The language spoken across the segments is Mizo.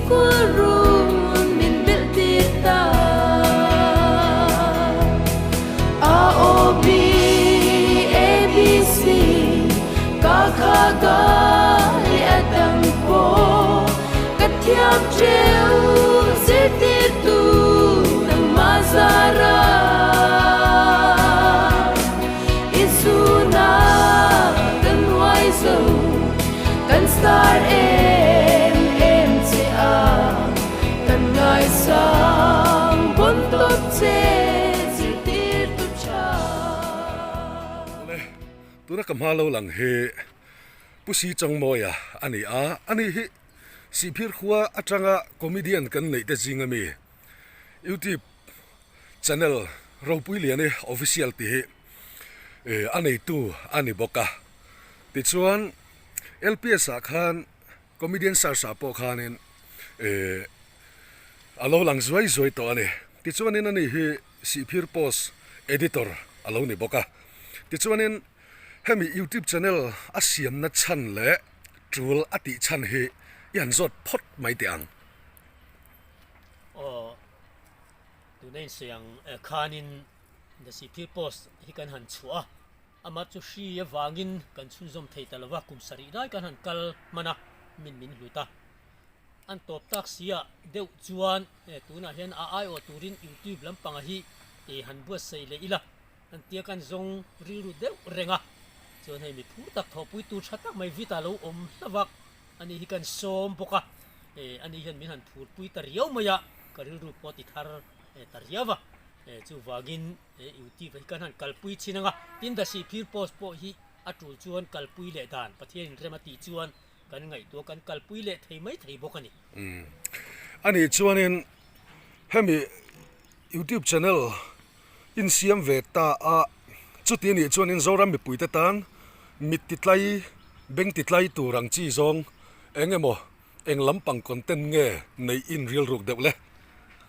Sikul run min bilh tir ta. A O B A B C Ka kha ga leh a dang pawh ka thiam teuh zirtirtu nangmah zara. Inchhuna kan nuai zo kan star em em che a, kan ngaisang pawn tawp che zirtir tu tha. Awle, tuna ka hma lo lang hi Pu Si Changmawia a ni a, ani hi Sihphir khua atanga comedian kan neih te zing ami YouTube Channel ropui lian hi official tih hi a neitu a ni bawk a, tichuan LPS ah khan comedian search ah pawh khanin eh a lo lang zuai zuai tawh a ni, tichuanin ani hi Sihphir Post editor a lo ni bawk a, tichuanin hemi YouTube channel a siamna chhan leh tul a tih chhan hi i han zawt phawt mai teh ang. Aw. Tuna insawi ang khanin The Sihphir Post hi kan han chhuah a, amah chu hri avangin kan chhunzawm thei ta lova, kum sarih lai kan han kal hman a, min min hlut a. An tawp tak si ah deuh chuan tunah hian a aiawh turin YouTube lampanga hi han buatsaih leh ila, an tia kan zawng rilru deuh reng a, chuan hei mi phur tak thawhpui tur tha tak mai vit a lo awm hlavak ani hi kan sawm bawk a. Ani hian min han phurpui ta riau mai a, ka rilru pawh a ti thar ta riau a, chuvangin he YouTube hi kan han kalpui chin ang a, tin The Sihphir Post pawh hi a tul chuan kalpui leh dan Pathian in rem a tih chuan kan ngaihtuah kan kalpui leh thei mai thei bawk a ni. Ani chuanin hemi YouTube channel insiam ve ta a, chuti anih chuanin Zoram mipuite tan mit titlai, beng titlai tur ang chi zawng eng emaw Eng lampang content nge neih in rilruk deuh le?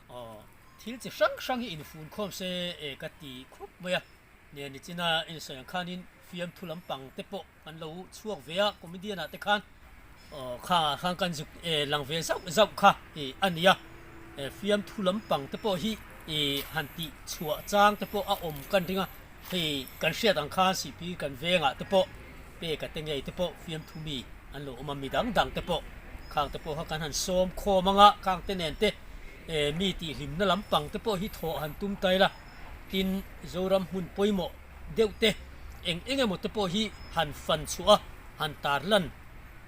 Aw, thil chi hrang hrang hi infun khawm se e ka ti khup mai a, nia nichina insawi ang khanin fiamthu lampang te pawh kan lo chhuak ve a, comedian ah te khan aw kha khan kan zuk e lang ve zauh zauh kha e a nia, e fiamthu lampang te pawh hi e han tih chhuah chang te pawh a awm kan ring a, hei kan hriat ang khan sihpui kan vengah te pawh peka te ngei te pawh fiamthu mi an lo awm a, mi dang dang te pawh khang te pawh kha kan han sawm khawm ang a, khang te nen te eh mi tihhlimna lampang te pawh hi thawh han tum ta ila, tin Zoram hmun pawimawh deuh te eng eng emaw te pawh hi han fan chhuah a, han tarlan,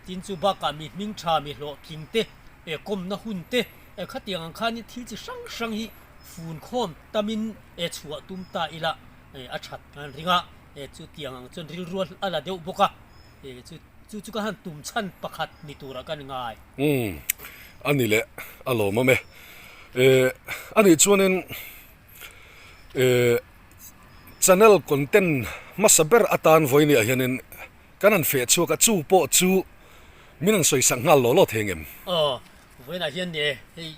tin chu bakah mi hming tha mi hlawhtling te eh kawmna hun te eh khatiang ang khanin thil chi hrang hrang hi fun khawm tamin eh chhuah tum ta ila eh a that an ring a, eh chutiang ang chuan rilru a la deuh bawk a, eh chu. Chu chu ka han tum chhan pakhat ni turah ka ni ngai. Umm, a ni leh a lawmawm e. Eh, a nih chuanin eh channel content hmasa ber atan vawinia hianin kan han feh chhuak a, chu pawh chu min han sawisak nghal law law thei ngem? Aw, vawiinah hian ni e, hei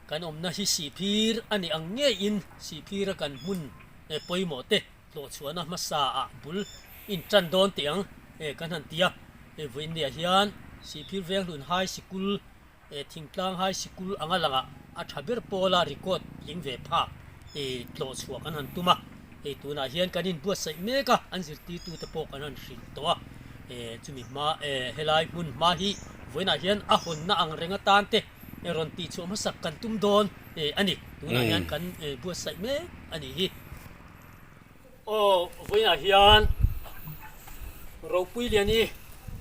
kan awmna hi Sihphir a nih ang ngeiin Sihphira kan hmun pawimawh te Tlawhchhuahna hmasa ah bul in tan dawn teh ang e kan han ti a, hei vawiinniah hian Sihphir Venghlun High Sikul eh Thingtlang High Sikul anga langah a tha ber pawla record tling ve phak eh tlawhchhuah kan han tum a, hei tunah hian kan inbuatsaih mek a, an zirtirtute pawh kan han hrilh tawh a, eh chumi hma eh helai hmun hma hi vawiinah hian a hawnna ang reng atan te rawn tihchhuah hmasak kan tum dawn eh a ni, tunah hian kan buatsaih mek a nih hi. Aw vawiinah hian Ropuiliani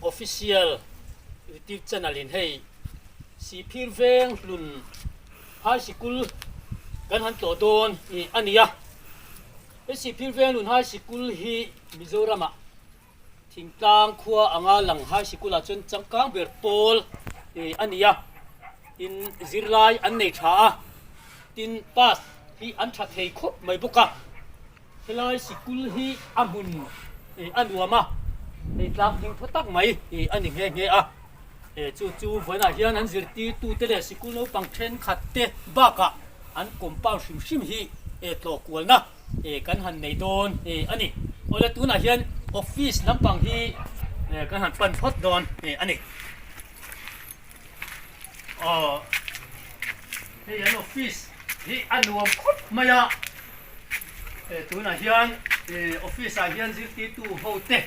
Official YouTube channel in hei Sihphir Veng Hlun High Sikul kan han tlawh dawn a ni a. Hei Sihphir Veng Hlun High Sikul hi Mizoramah Thingtlang khua anga lang High Sikul ah chuan changkang ber pawl a ni a. Tin zirlai an nei tha a. Tin, pass hi an tha thei khawp mai bawk a, helai sikul hi a hmun a nuam a, hei tlang hming thaw tak mai a ni nghe nghe a, chu chu vawiinah hian an zirtirtute leh sikul naupang thenkhat te bakah an compound hrim hrim hi tlawh kualna kan han nei dawn a ni. Awle tunah hian office lampang hi kan han pan phawt dawn a ni. Aw hei an office hi a nuam khawp mai a, tunah hian office ah hian zirtirtu ho te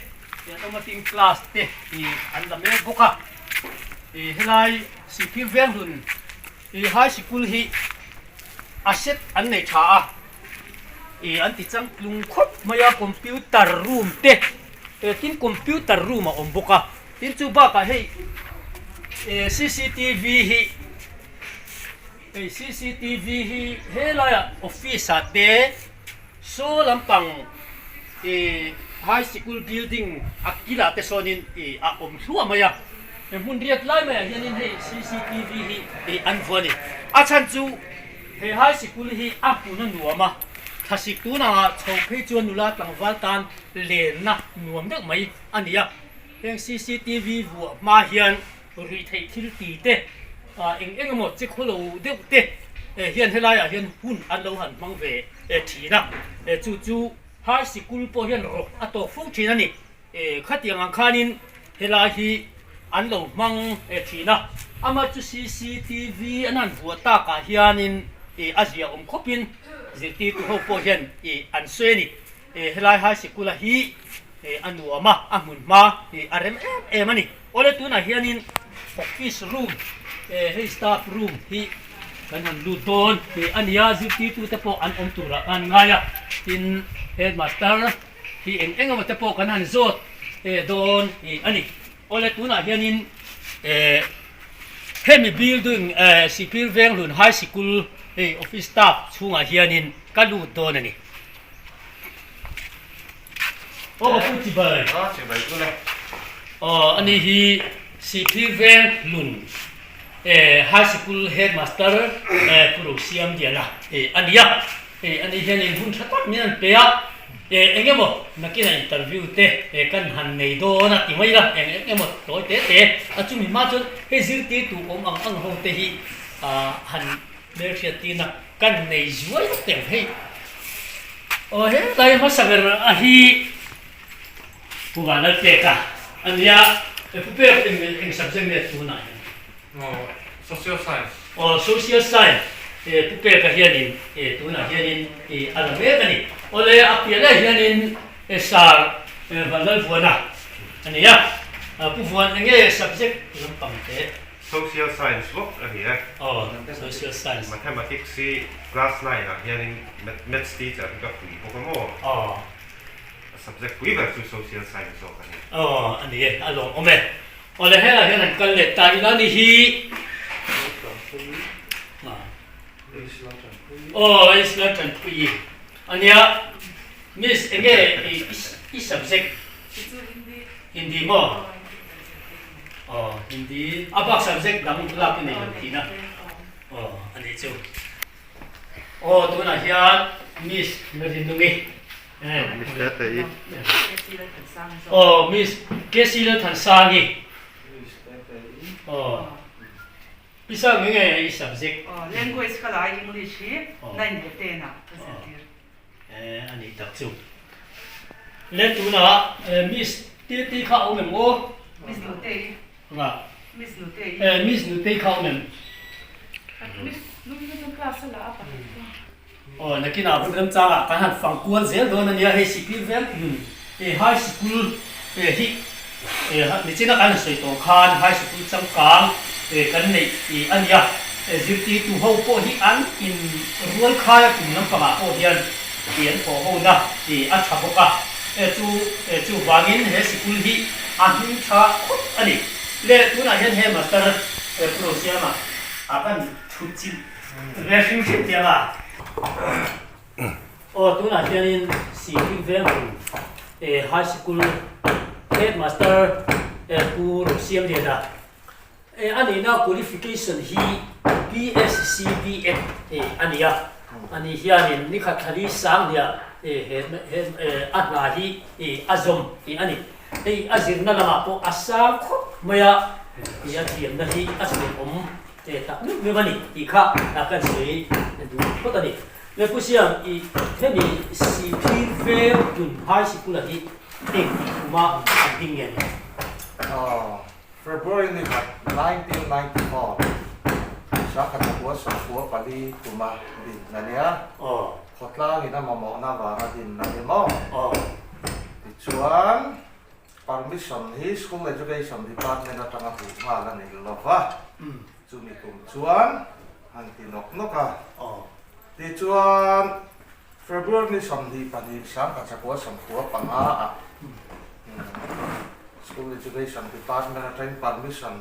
an awm a tin class te an la mek bawk a, helai Sihphir Venghlun high sikul hi a set an nei tha a, an ti changtlung khawp mai a, computer room te tin computer room a awm bawk a. Tin chu bakah hei cctv hi hei cctv hi helaiah office ah te saw lampang ih high sikul building a kilah te sawnin ih a awm thluah mai a he hmun riat lai maiah hianin hei cctv hi ih an vuah a ni a chhan chu he high sikul hi a hmun a nuam a thlasik tunah chho phei chuan nula tlangval tan lenna nuam deuh mai a ni a. Heng cctv vuah hma hian ruihtheih thil ti te, eng eng emaw che khaw lo deuh te hian helaiah hian hun an lo han hmang ve thin a, chu chu high sikul pawh hian rawk a tawk fo thin a ni. Khatiang ang khanin helai hi an lo hmang thin a, amah chu cctv an han vuah takah hianin a zia awm khawpin zirtirtu ho pawh hian an sawi a ni. Helai high sikula hi a nuam a, a hmun hma a rem em em a ni. Awle tunah hianin office room hei staff room hi kan han lut dawn a ni a, zirtirtute pawh an awm turah khan ngai a, tin headmaster hi eng eng emaw te pawh kan han zawt dawn a ni. Awle tunah hianin hemi building Sihphir Venghlun High Sikul hei office staff chhungah hianin ka lut dawn a ni. Aw ka pu chibai. Aw chibai chu le. Aw ani hi Sihphir Venghlun High Sikul Headmaster Pu Rosiam Diana a ni a. Hei ani hian in hun tha tak min han pe a, eng emaw nakinah interview te kan han nei dawn a ti mai la, eng eng emaw tawi te te a chumi hma chuan hei zirtirtu awm ang ang ho te hi han hmelhriat tirna kan nei zuai vak teh ang hei. Aw helai hmasa ber a hi Pu Vanlalpeka a nia, Pu Pek eng subject nge tunah hian? Aw, Social Science. Aw, Social Science eh Pu Peka hianin eh tunah hianin eh a la mek a ni. Awle, a piah leh hianin eh Sir Vanlalvuana a ni a. Pu Vuan enge subject lampang te? Social Science bawk a ni e. Aw, Social Science. Mathematics hi class nine ah hianin Maths teacher hi ka pui bawk a maw? Aw. A subject pui ber chu Social Science zawk a ni. Aw, a ni e, a lawmawm e. Awle helaiah hian an kal leh ta ila ni hi. Aw Islam Tanpui ania Miss enge i subject Hindi maw? Aw Hindi a bak subject dang lak i nei lo tihna aw a nih chu. Aw tunah hian Miss Lalrinlungi Aw Miss KC Lalthansangi Aw Pi Sang enge i subject? Aw language ka la English hi 9 leh 10 ah ka zirtir. Eh a nih tak chu. Le tunah Miss Titi kha a awm em aw? Miss Nutei. Nga. Miss Nutei. Eh Miss Nutei kha a awm em? Miss Nutei chu class a la a pakhat kha. Aw, nakinah hun remchangah kan han fang kual zel dawn a nia, hei sikul vel hei high sikul hi nichina kan han sawi tawh khan high sikul changkang kan neih a nia, zirtirtu ho pawh hi an in rual khai a kum lampangah pawh hian an thawh hona a tha bawk a, chu chuvangin he sikul hi a hming tha khawp a ni. Le tunah hian he master Pu Rosiama a kan thutchilh. Ve hrim hrim tiang a. Aw tunah hianin Sihphir Venghlun High Sikul Headmaster Pu Rosiamliana a nihna qualification hi BSc BEd a ni a. Ani hianin nikhat thlali sanghniah a hna hi a zawm a ni. Hei a zirna lamah pawh a sang khawp mai a, a thiamna hi a chhuanawm. Che tak meuh meuh a ni tih kha kan sawi duh phawt a ni. Le Pu Siam, i hemi Sihphir Veng hlun High Sikula hi eng tih kuma an ding nge ni? February ni khat, 1994. 1994 tuma din a nia. Khawtlangin a mamawhna avanga din a ni maw? Tichuan, permission hi School Education Department atanga hmuh nghal a ni lo va, chumi kum chuan han ti nawk nawk a. Tichuan, February ni 22 1995 ah School Education Department atangin permission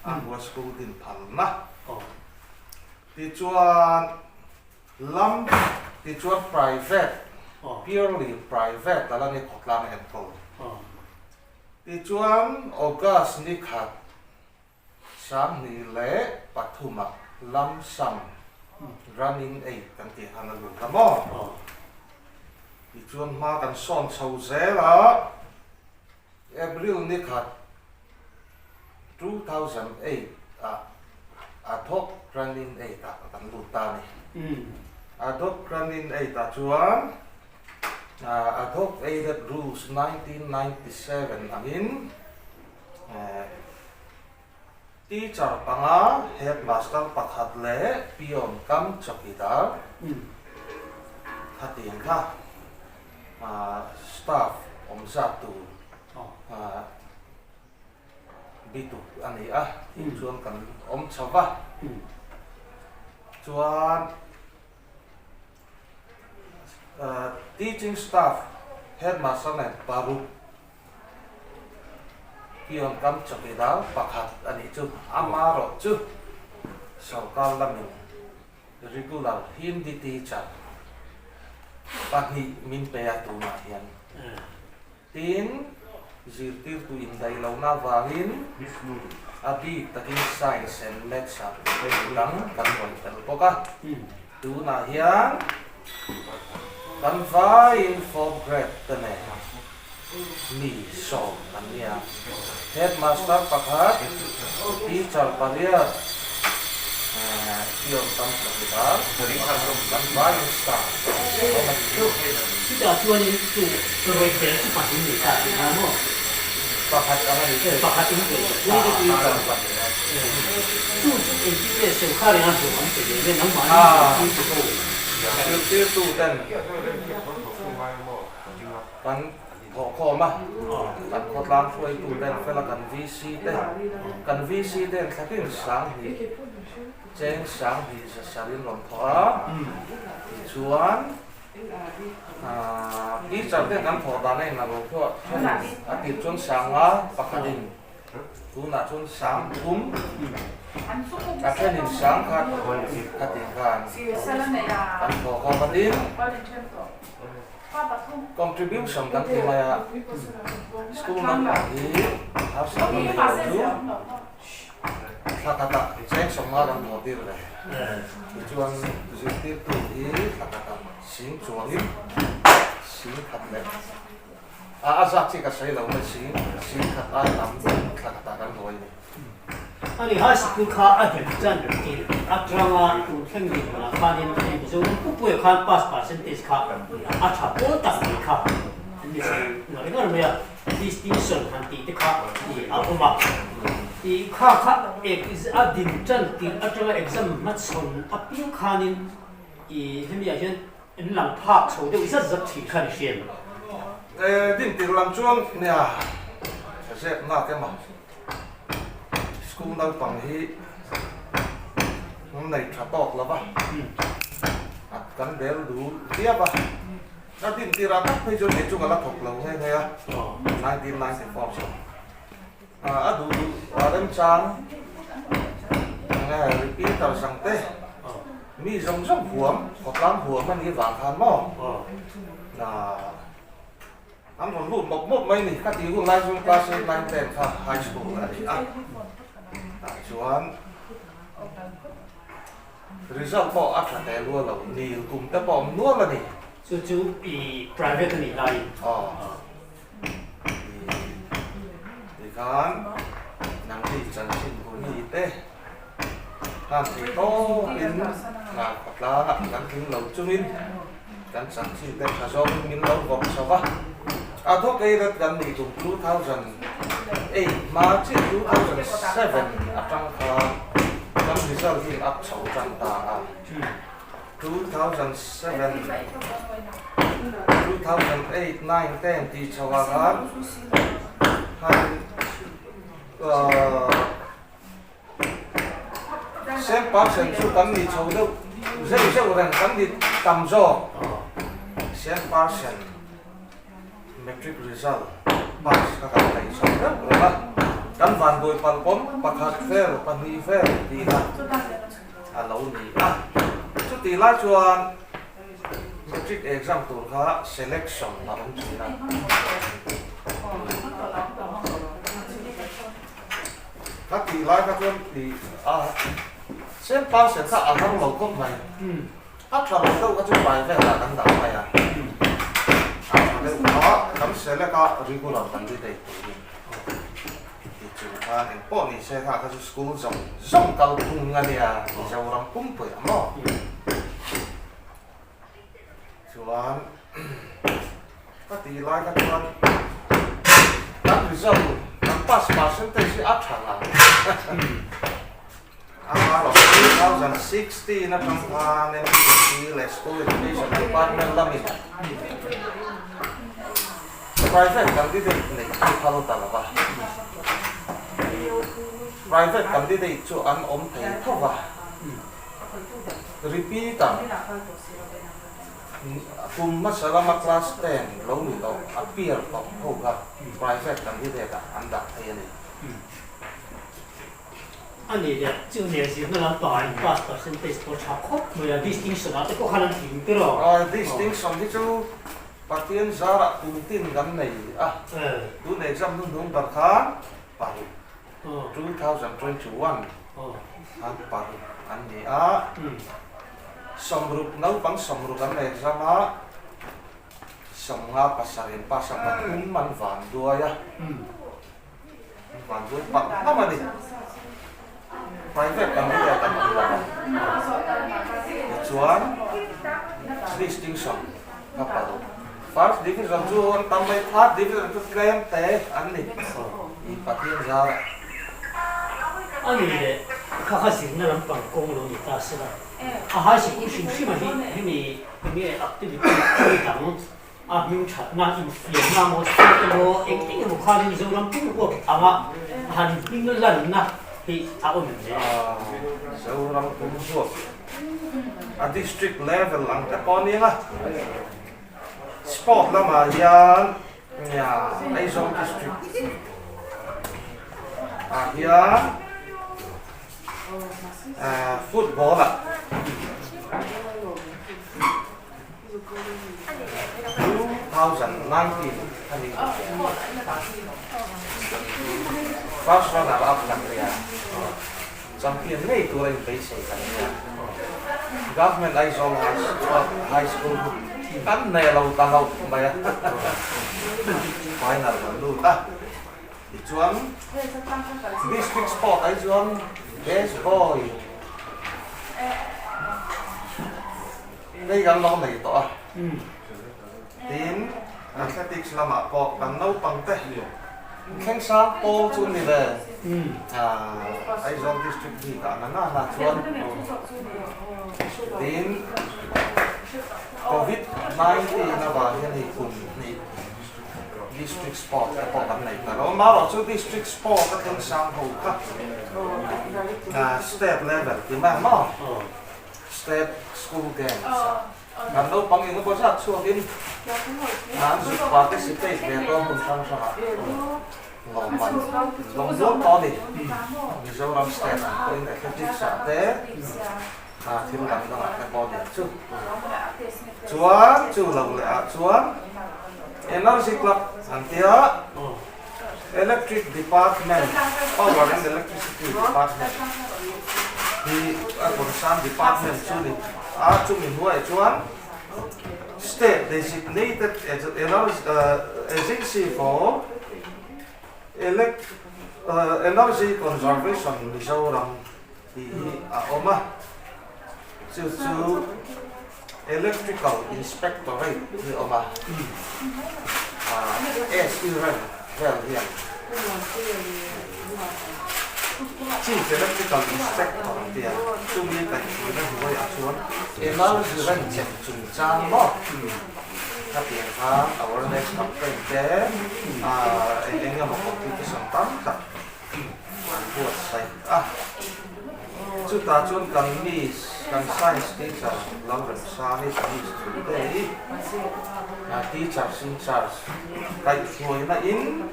a hmu a school din phalna. Tichuan, Lam tichuan private, purely private a la ni khawtlang enkawl. Tichuan August ni khat 2003 ah lump sum running aid kan tih khan a lut a maw? Tichuan hma kan sawn chho zel a, April ni khat 2008 ah ad hoc running aid ah kan lut ta a ni. Ad hoc running aid ah chuan ad hoc aided rules 1997 angin Teacher panga, headmaster pakhat leh peon kam chawkidar khatiang kha staff awm zat tur bituk a ni a, tih chuan kan awm chho va. Chuan teaching staff headmaster nen paruk Pion kam chawkidar pakhat a nih chu. Amarawh chu sorkar lamin regular Hindi teacher pahnih min pe a tunah hian. Tin, zirtirtu indaih lohna avangin a bik takin Science and Maths ah dang kan rawn tel bawk a. Tunah hian kan vaiin fourth grade te nen mi sawm an nia. Headmaster pakhat, teacher pariat, peon tam tak a, kan vaiin staff awm a ni chu. Chutah chuanin chu rawih bel chu pahnih nei ta tih na maw? Pakhat ang a ni chu. Pakhat in ve Teacher pahnih a. Chu chu engtin nge sawrkar in a hlawh an pe ve nge nangmahni zirtirtu ho? Zirtirtu ten kan thawhkhawm a, kan khawtlang hruaitu ten fela kan VC te, kan VC ten thlakin 2000 cheng 2000 zasarin rawn thawh a, tichuan teacher ten kan thawh dan a inang lo pawh a tir chuan 5000 pakhatin Tunah chuan 3000, a thenin 10,000 ka tih khan kan thawh khawm a tin. Contribution kan ti mai a, school naupang hi harsatna nei lo chu thla khatah cheng 50 kan thawh tir ve. Tichuan zirtirtu hi thla khatah sing chuangin 10,000 leh A a zat chi ka sawi lo mai si, si khat ai tam thla khatah kan hawi ni. Ani high school kha a dem chan tir atanga tun thleng dik hunah khanin hei Mizoram pupuia khan pass percentage kha a tha pawl tak mai kha an ni chho ngar ngar mai a, distinction han tih te kha i a awm a, i kha kha a din tan tir atanga exam hmachhawn apiang khanin i hemi ah hian In lang phak chho deuh zat zat thin kha ni hriat. E din tir lam chuan nia ka zep nak emaw school naupang hi an nei tha tawk lo va, a kan bel dul viau a, a din tir ah tak phei chuan kei chu ka la thawk lo nghe nghe a, 1994 chuan a duh duh a remchang enge repeater sang te. Mi zawng zawng huam, khawtlang huam a nih vang khan maw? An rawn lut mawp mawp mai ni. Ka tih hun lai chuan class eight, nine, ten kha high school a ni a. Tah chuan result pawh a tha teh lua lo, nil kum te pawh awm nual a ni. Chu chu i private a nih laiin. Aw. Tikhan nangni chanchin bumi te. Khan thei tawpin ngang khawtlangah kan tling lo chungin kan chanchin te tha zawngin min lo vawk chho va. A thawk ei rat kan nih tum 2008 hma chiah 2007 atang khan kan. result hi up chho tan ta a, 2007, 2008, 9, 10 tih chho ah khan han Sem percent chu kan ni chho deuh zeuh zeuh reng kan ni tam zawk. Sem percent matric result pass kha kan neih chho deuh reng a, kan vanduai palh pawm pakhat vel pahnih vel tih kha a lo ni a. Chutih lai chuan matric exam tur kha selection a awm thin a. Ka tih lai kha chuan ih a same person kha a har lo khawp mai. A tha lo deuh kha chu private ah kan dah mai a. A tha deuh kha kan select a regular candidate turin tih chung khan eng pawh ni se kha kha chu school zawng zawng kal phung a nia Mizoram pumpui ah maw. Chuan ka tih lai kha chuan kan result kan pass percentage hi a tha ngang amarawh 2016 atang khan MPC leh School Education Department lamin private candidate neih hi phal ta lo va, private candidate chu an awm thei tho va. Repeater, Kum hmasa lama class 10 lo ni tawh appear tawh ho kha private candidate ah an dah thei a ni. A ni leh, chu nia zirna lampangah in pass percentage pawh tha khawp mai a, distinction ah te pawh khan an tling tir aw. Aw, distinction hi chu Pathian zarah kum tin kan nei a, tun exam hnuhnung ber khan paruk. 2021 khan paruk an ni a, sawmruk naupang sawmruk an exam a, sawmnga pasarih an pass a, pathum an van duai a, an van duai palh hlauh a ni. Private kan rilrel tam ang lo a, tichuan distinction ka paruk. First division chu an tam mai, third division chu tlem te an ni i Pathian zar ah. A ni leh kha kha zirna lampang kawng lo ni ta sela, a high sikul hrim hrim a hi hemi enge activity thil dang a hming thatna infiamna maw sport emaw eng eng emaw khanin Mizoram pum huap anga han hming lanna hi a awm em le? Zoram pum huap a district level ang te pawh nia nga sport lamah hian nia Aizawl district ah hian football ah 2019 a ni first runner up kan nia champion ngei tura inbeisei kan nia Government Aizawl High School kan nei lo ta hlauh mai a final kan lut a tichuan District Sport ah hi chuan best boy Hei kan lo nei tawh a, tin athletics lamah pawh kan naupang te thleng sang pawl chu ni ve, Aizawl district bik ah na na chuan tin covid 19 avang hian hei kum hnih district sport te pawh kan nei ta lo, amaherawhchu district sport a thleng sang ho kha state level ti mai ang maw. State School Games ah kan naupang eng emaw zat chhuakin an zuk participate ve tawh hmun hrang hrangah lawmman lawm nuam tawh a ni. Mizoram State ang pawhin Athletics ah te thil dang dangah te pawh a ni chu. Chuan chu lo leh ah chuan Energy Club an tia Electric Department, Power and Electricity Department hi a concern department chu ni a, chumi hnuaiah chuan State Designated Agency for Energy Conservation Mizoram tih hi a awm a, chu chu Electrical Inspectorate hi a awm a, SE rank vel hian. Chief Electrical Inspector an ti a, chumi kaihhruaina hnuaiah chuan energy renchem chungchang maw khatiang khan awareness campaign te eng eng emaw competition tam tak an buatsaih a. Chutah chuan kan miss, kan science teacher Lalremsani Miss Chhungte hi teachers in charge kaihhruaina in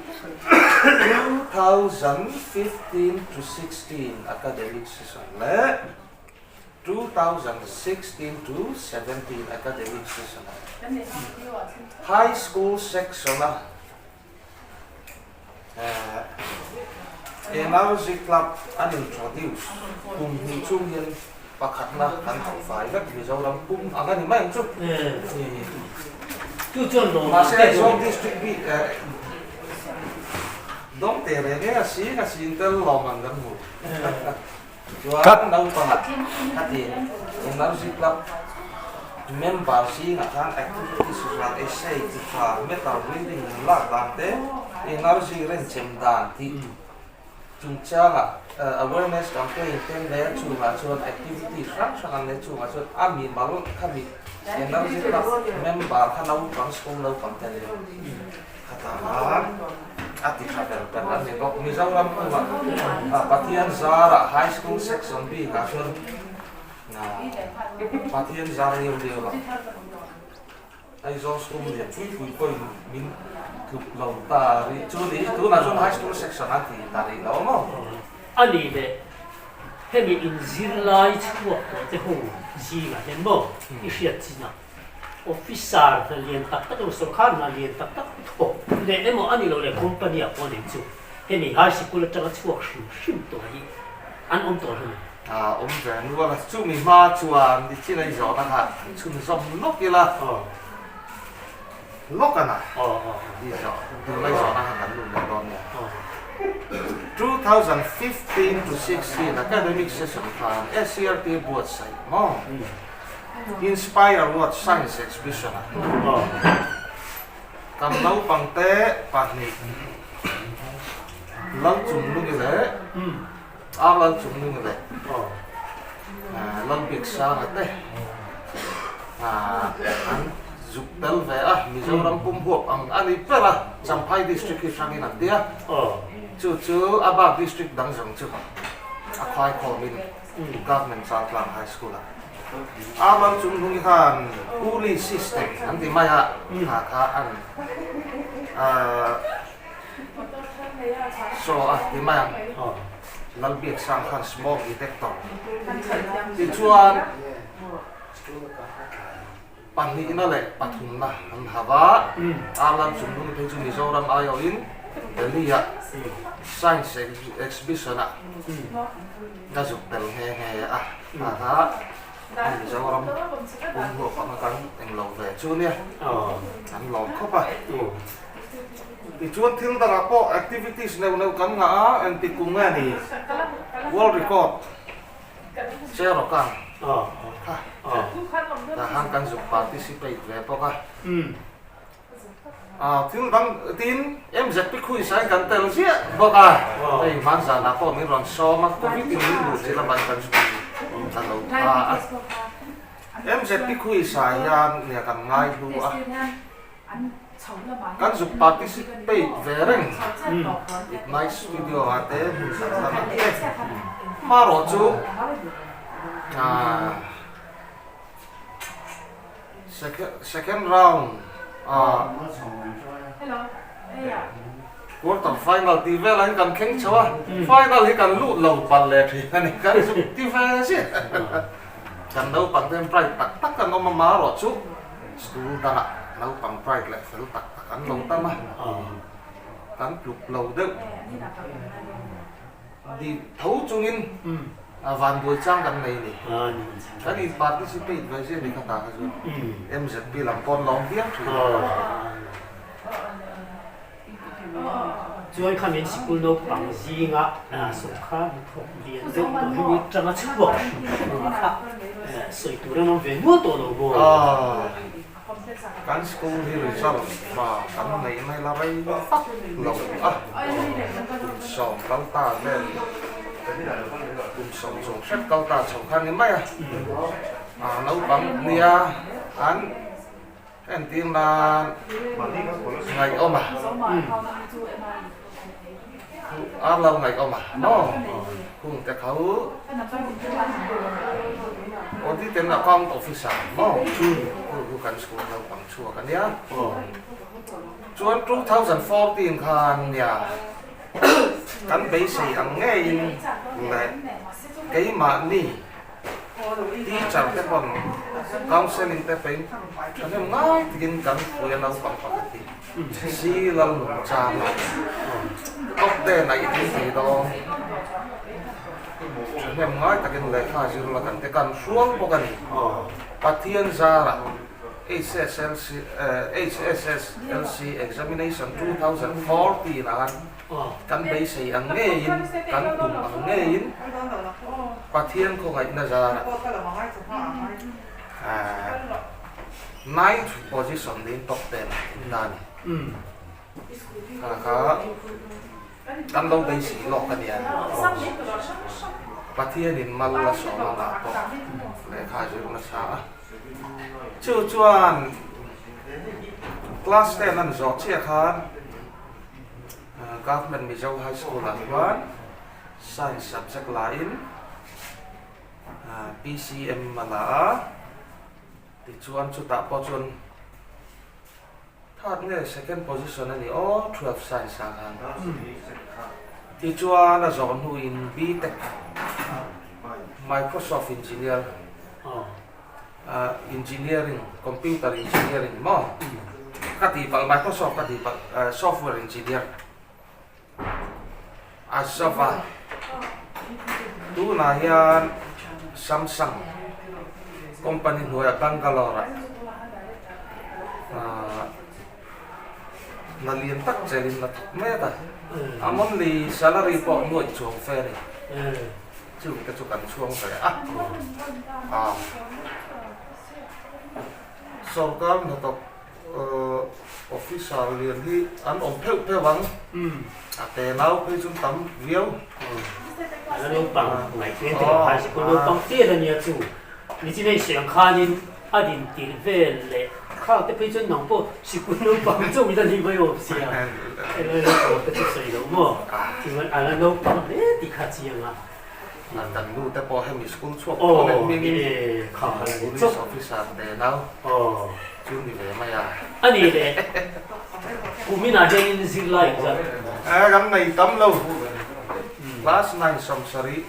2015 to 16 academic session leh 2016 to 17 academic session ah High School section a Energy Club an introduce kum hnih chung hian pakhatna kan hauh fai vek Mizoram pum ang a ni mai ang chu. Mahse Aizawl District bik dawng teh reng e a sing a sin tel lawm ang kan hmu. Chuan naupangah khati Energy Club member zingah khan activities ran essay chi tha meter reading lak dan te energy renchem dan tih chungchangah awareness campaign te leh chungah chuan activity hrang hrang an nei chungah chuan a mimal khami Energy Club member kha naupang school naupang te leh Khatah khan a ti tha ber ber a ni bawk. Mizoram pumah Pathian zarah High School Section bikah chuan Pathian zar liau liau a Aizawl School lian pui pui pawhin min tluk lo ta rih chu ni. Tunah chuan High School Section a ti ta rih lo maw? A nih leh hemi inzirlai chhuak tawh te ho zingah hian maw i hriat chin a? Officer hna lian tak tak emaw sorkar hna lian tak tak thawk leh emaw a ni lo leh company ah pawh nen chu hemi high sikul atanga chhuak hrim hrim tawh hi an awm tawh hlawm em? A awm ve nual a, chumi hma chuan ni chin a i zawhna kha han chhunzawm lawk ila lawk a na i zawh tuna i zawhna kha kan lut leh dawn nia. 2015 to 16 academic session khan SCRT buatsaih maw? Inspire World Science Exhibition ah kan naupangte pahnih Lalchungnungi leh Ar Lalchungnungi leh Lalbiaksanga te an zuk tel ve a, Mizoram pum huap ang a ni ber a, Champhai District hi hrangin an ti a, chu chu a bak District dang zawng chu a khaikhawmin Government Chaltlang High School ah Amal chung hnung khan Pulley system an ti mai a, kha kha an show a ti mai ang. Lalbiaksang khan smoke detector tichuan Pahnihna leh pathumna an ha va, Arlan Chungnung phei chu Mizoram aiawhin Delhi-ah Science Exhibition-ah a zuk tel nghe nghe a, a kha Mizoram pum huap anga kan englo ve chu nia, an lawm khawp a. Tichuan thil dangah pawh activities neuh neuh kan ngah a, engtik kum nge ni World Record Cherokan kha tah khan kan zuk participate ve bawk a. Thil dang tin MZP khuisain kan tel ziah bawk a, hei hmanzanah pawh min rawn sawm a, covid in min luh chilh avangin kan zuk ta lo ta a. MZP khuisah hian nia kan ngai hlu a. Kan zuk participate ve reng Ignite Studio ah te hmun dang dang ah te hmarawh chu second round ah quarter final tih velah hian kan thleng chho a, final hi kan lut lo palh leh thin a ni, kan zuk ti ve ziah kan naupang te hian bright tak tak an awm a hmarawh chu. School dangah naupang bright leh fel tak tak an lo tam a, kan tluk lo deuh dih tho chungin vanduai chang kan nei a ni. Kan in participate ve zia ni kha ta kha chuan MZP lam pawn lawm viau thin. Chuan kha min sikul naupang zinga sawrkar hnathawk lian deuh tawh hi mi tanga chhuak hrim hrim kha sawi tur an awm ve nual tawh lo maw? Kan school hi result tha kan neih mai la rei vak lo a, kum sawm kal ta vel. Kum sawmchung hrep kal ta chho kha ni mai a, naupang nia an entir nan ngaihawm a, ar lo ngaihawm a maw hung te kho audit and account officer maw chu chu kan school naupang chhuak a nia chuan 2014 khan nia. Kan beisei ang ngeiin leh keimahni teacher te pawn counselling te pein thahnem ngai takin kan pui a naupang pakhat hi si Lalnun chang a top ten a i tling thei dawn thahnem ngai takin lehkha zir la kan te kan hrual bawk a ni Pathian zarah. HSLC HSSLC Examination 2014 ah kan beisei ang ngeiin, kan tum ang ngeiin Pathian khawngaihna zarah ninth position niin top ten ah in la a ni. Kha kha kan lo beisei lawk a nia. Pathianin mal la sawm angah pawh lehkha zir nasa a. Chu chuan class ten an zawh chiah khan Government Mizo High School ah chuan Science subject la in PCM a la a, tichuan chutah pawh chuan Third nge second position a ni aw 12 science ah khan. Tichuan a zawh hnuin B-Tech Microsoft Engineer Engineering Computer Engineering maw ka tih palh Microsoft ka tih palh Software Engineer a zava tunah hian Samsung company hnuaiah Bangalore ah ahh hna lian tak chelin a thawk mek a a monthly salary pawh nuaih chuang fe a ni chung te chu kan chhuang ve a ah sorkar hnathawk. Officer lian hi an awm pheuh pheuh ang, a te nau phei chu tam viau. A la naupang ngaihtuah te kan sikul naupang tel a nia chu nichin a insawi ang khanin a din tirh vel leh khang te phei chuan nang pawh sikul naupang chauh ila ni mai awm sia helai naupang te chu sawi loh maw chuan a la naupang hle tih kha chiang a. Kan nu te pawh hemi school chhuak tawh leh hmingin police officer te nau chu ni ve mai a. A ni le, kuminah hianin zirlai engzat? Eh kan nei tam lo, class nine 70,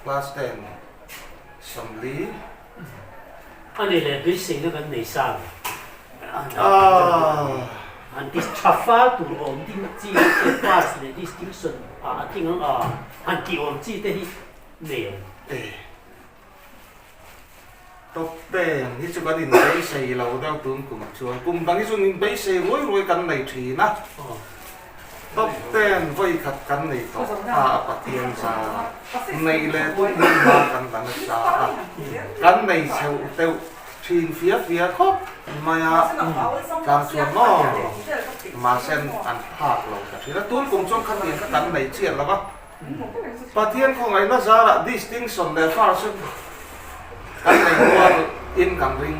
class ten 40. A ni le, beiseina kan nei sang. Han ti tha fal tur awm ding chi te pass leh distinction ah a tling ang a, han ti awm chi te hi nei ang. Top ten hi chu kan inbeisei lo deuh tun kum chuan kum dang hi chu inbeisei ruai ruai kan nei thin a, top ten vawi khat kan nei tawh a a Pathian zar neih leh tum hun hma kan la nasa a, kan nei chheuh deuh. Thin fia fia khawp mai a, tlang chuan maw mahse an phak lo ta thin a, tun kum chuan khatiang kha kan nei chiah lo va, Pathian khawngaihna zarah distinction leh first kan nei rual in kan ring.